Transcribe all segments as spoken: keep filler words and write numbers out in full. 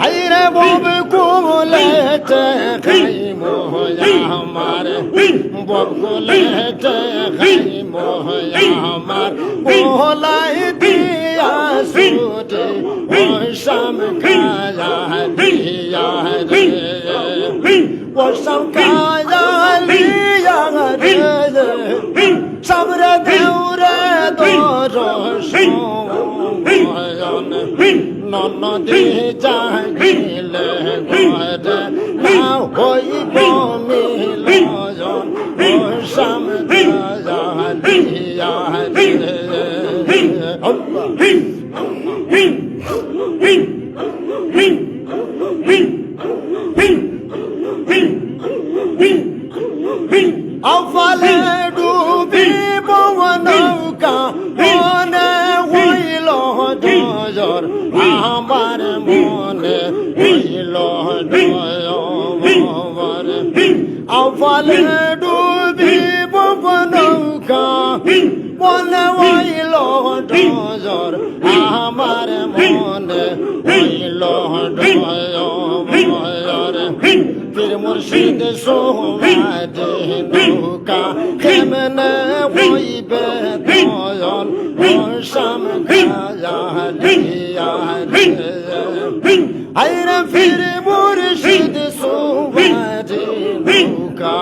আইরে বব কুলেতে খাইমু আমার, বব কুলেতে খাইমু আমার, ওলাই দিয়া ছুটি, ওসাম খায়া দিয়া রে, ওসাম খায়া লিয়া রে। সাবরে দেউরে দরশন, ননদে জাগিলে ঘরে, না হইব মিলন, ওসাম খায়া লিয়া রে। আল্লাহ। আফালে ডুবিব নৌকা, মনে হইল ডর, আমার মনে হইল ডর। আফালে ডুবিব নৌকা, মনে হইল ডর, আমার মনে হইল ডর। পীর মুর্শিদ সমাধি নৌকা, কেমনে হইবে দয়াল, ওসাম খায়া লিয়া রে। আইরে পীর মুর্শিদ সমাধি নৌকা,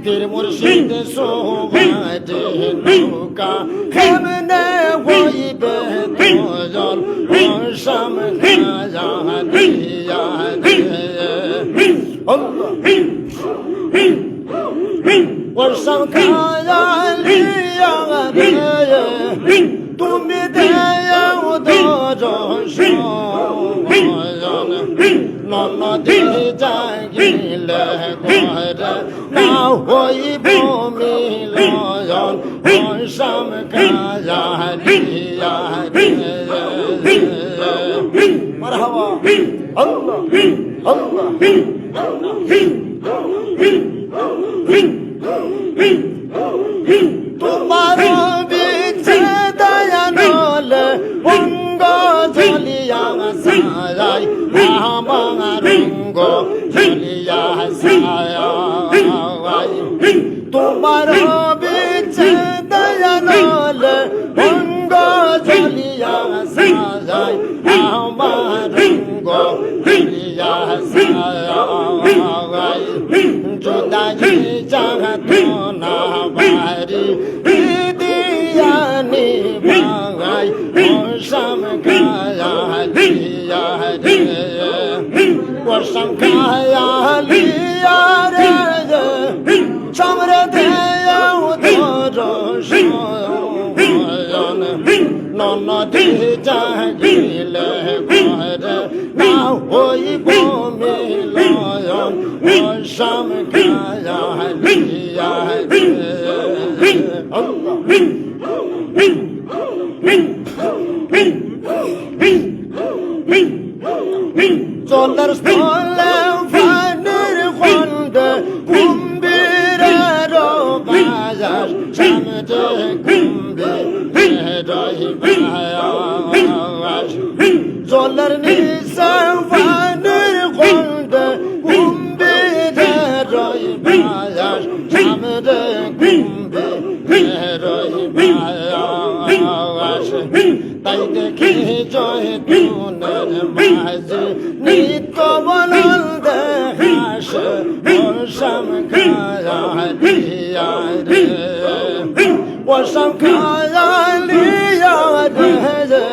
পীর মুর্শিদ সমাধি নৌকা, কেমনে হইবে দয়াল, ওসাম খায়া লিয়া রে। আল্লাহ। ওসাম খায়া লিয়া রে, তুমি দেও দরশন, ননদে জাগিলে ঘরে, না হইব মিলন, ওসাম খায়া লিয়া রে। মারহাবা। আল্লাহ, আল্লাহ। তোমার বিচ্ছেদে আনলে অঙ্গ জ্বলিয়া যায়, আমার অঙ্গ জ্বলিয়া যায়। তোমার বিচ্ছেদে আনলে অঙ্গ জ্বলিয়া যায়, আমার অঙ্গ জ্বলিয়া যায়। জুদাই যাতনা বাড়ি দিয়া নিবাই, ওসাম খায়া লিয়া রে। ওসাম খায়া লিয়া রে, সাবরে দেও দরশন। ননদে জাগিলে ঘরে না হইব মিলন, অসাম খাইয়া রে। জলর স্থলে পানির খণ্ডে কুম্ভীরের বাস, সামনে কুম্ভীরের বাস। জলর নিচে পানির খণ্ডে কুম্ভীরের বাস, সামনে কুম্ভীরের বাস। তাই দেখি জয়তুনের মাঝে নিত্য বনন্দে হাসে, অসাম খাইয়া রে। অসাম খাইয়া রে,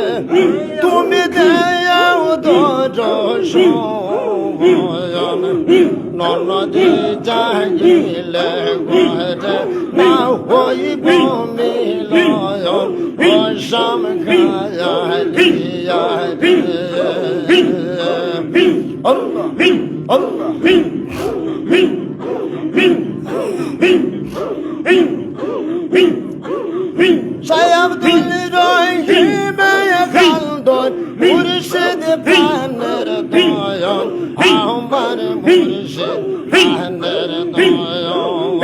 তুমি দেও দর্শন। ননদে জাগিলে ঘরে না হইব মিলন, অসাম খাইয়া রে। আল্লাহ, আল্লাহ। শাহ আব্দুল রহিমে খালদর, মুর্শিদ প্রাণের নয়ন, আমার মুর্শিদ প্রাণের নয়ন।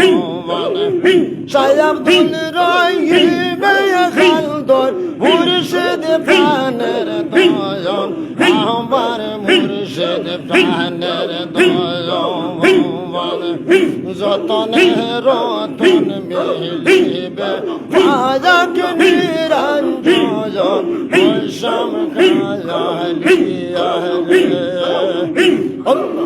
শাহ আব্দুল রহিমে খালদর, মুর্শিদ প্রাণের নয়ন, আমার মুর্শিদ প্রাণের নয়ন। যতনে রতন মিলিবে, পায়াক নিরঞ্জন, অসাম খাইয়া রে। আল্লাহ।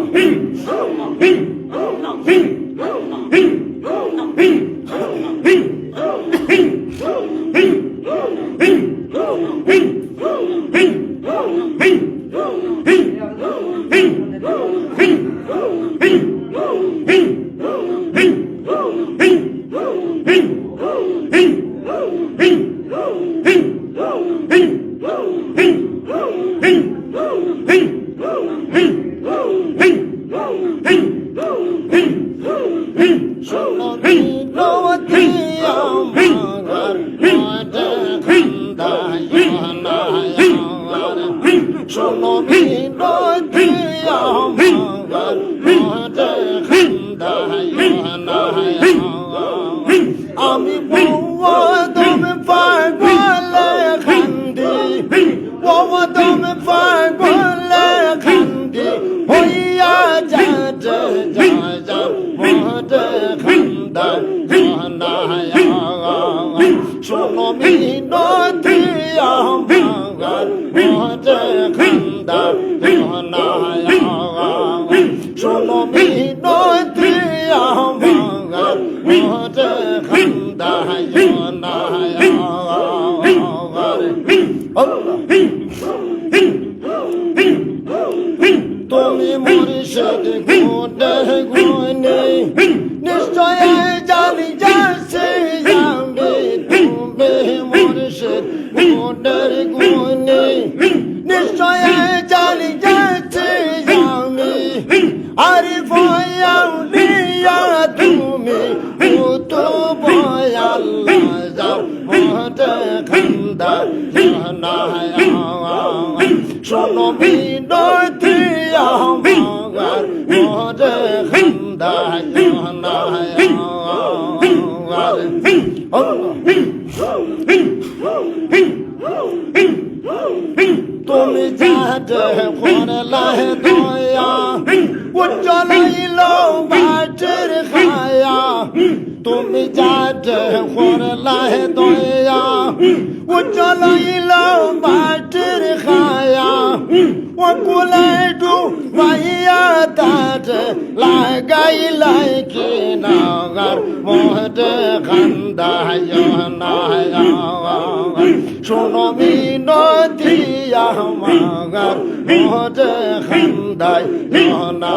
শোনো মিনতি আমার, মনে খান্দায় না আমার। শোনো মিনতি আমার, মনে খান্দায় না আমার। আমি বউ আদম পাগলে কান্দি, বউ আদম পাগলে কান্দি, হইয়া যাচ্ছে যা যা, মনে খান্দায় না আমার। শোনো মিনতি আমার, মনে খান্দায় না আমার। শোনো মিনতি আমার, মনে খান্দায় না আমার। আল্লাহ। তুমি মুর্শিদ গুণে গুণী, নিশ্চয় জানি যাচ্ছি আমি। তুমি মুর্শিদ গুণের গুণী, নিশ্চয় জানি যাচ্ছি আমি। আরিফ আউলিয়া তুমি, কুতুব আল্লাহ, মনে খান্দায় না আমার। শোনো মিনতি আমার, মনে খান্দায় না আমার। তুমি যারে করলায় দয়া, উজ্জ্বল হইল মাটির কায়া। তুমি যারে করলায় দয়া, উজ্জ্বল হইল মাটির কায়া। অকুলে ডুবাইয়া তারে লাগাইলাই কিনারার, মনে খান্দায় না। শোনো মিনতি আমার, মনে খান্দায় না।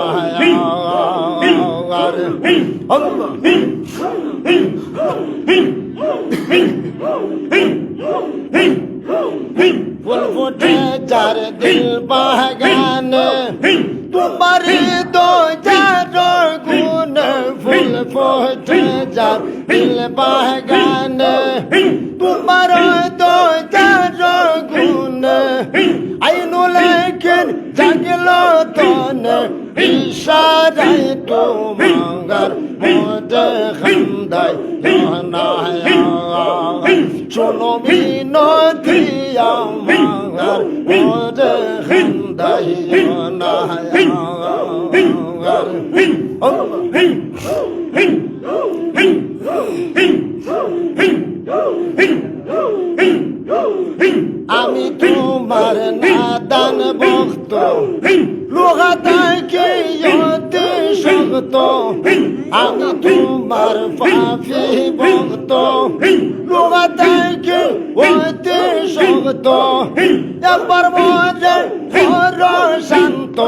আল্লাহ। ফুল ফুটে যার দিল বাগানে, তোমার দয়ার গুণে। ফুল ফুটে যার দিল বাগানে, তোমার দয়ার গুণে। আইনুল হকের জাগলো তনে, ইশারায় তোমার মদে খান্দাই না। শোনো মিনতি আমার, মদে খান্দাই না। আমি তোমার নাদান ভক্ত, লুগা থাকি অতি শক্ত। আমি তোমার পাপী ভক্ত, লুগা থাকি অতি শক্ত। একবার মদে করো শান্ত,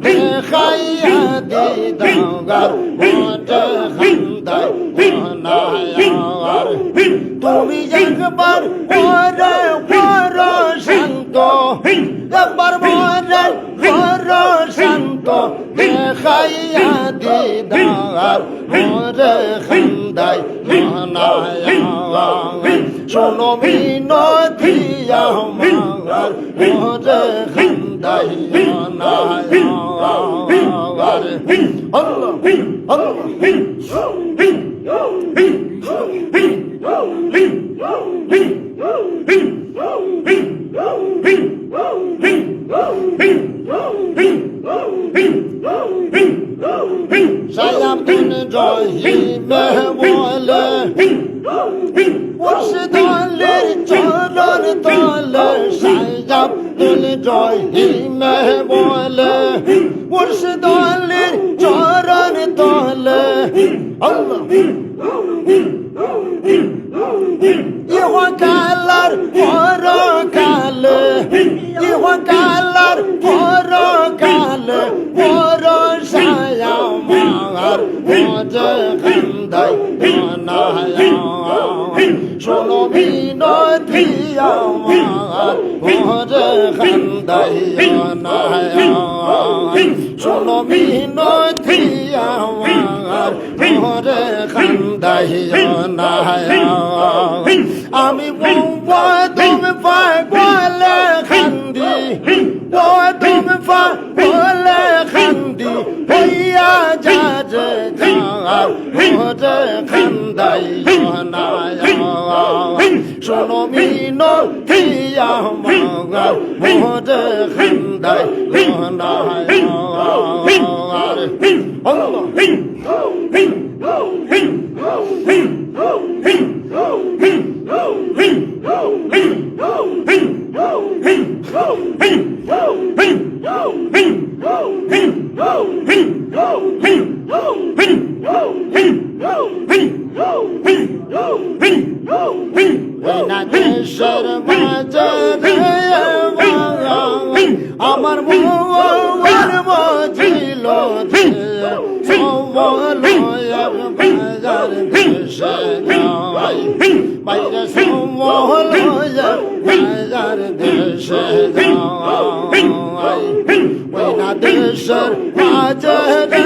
দেখাইয়া দিদার মদে খান্দাই না। তুমি একবার মদে করো শান্ত, একবার মদে করো শান্ত, দেখাইয়া দিদার মদে খান্দাই না। শোনো মিনতি আমার, মদে খান্দাই না। আল্লাহ, আল্লাহ। শাহ আব্দুল রহিমে বলে, মুর্শিদ আলীর চরণ তলে। শাহ আব্দুল রহিমে বলে, মুর্শিদ আলীর চরণ তলে। আল্লাহ। ইহকাল আর পরকালে, ইহকাল আর পরকালে, ভরসায় আমার মদে খান্দাই না। শোনো মিনতি আমার, মদে খান্দাই না। শোনো মিনতি আমার, মদে খান্দাই না। আমি ও আদম পাগলে খান্দি, ও আদম পাগলে খান্দি, হইয়া যা যে যা, মদে খান্দাই না। শোনো মিনতি আমার, মদে খান্দাই না। আল্লাহ। ওই না দেশের মাঝে রে আমার মন মজিল যে, সবল এক বাজার দেশে যাই। বাইরে সবল এক বাজার দেশে যাই। ওই না দেশের মাঝে রে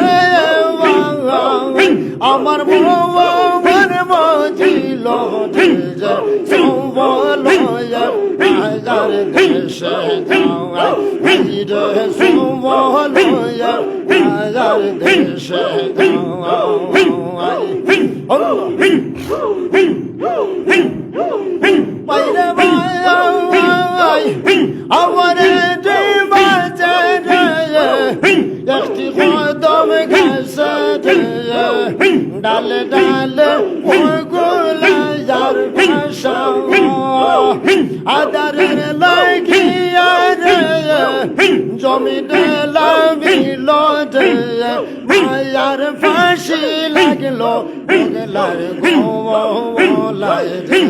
আমার মন মজিল যে, সবল এক বাজার দেশে যাই। বাইরে সবল এক বাজার দেশে যাই। বাইরে ভাই, আমার যে বাজারে একটি কদম গাছে ডালে ডালে ওগুলা যার ভাষা। আদারের লাগিয়া রে জমিনে লামিল যে, মায়ার ফাঁসি লাগলো ওগুলার গলায় রে।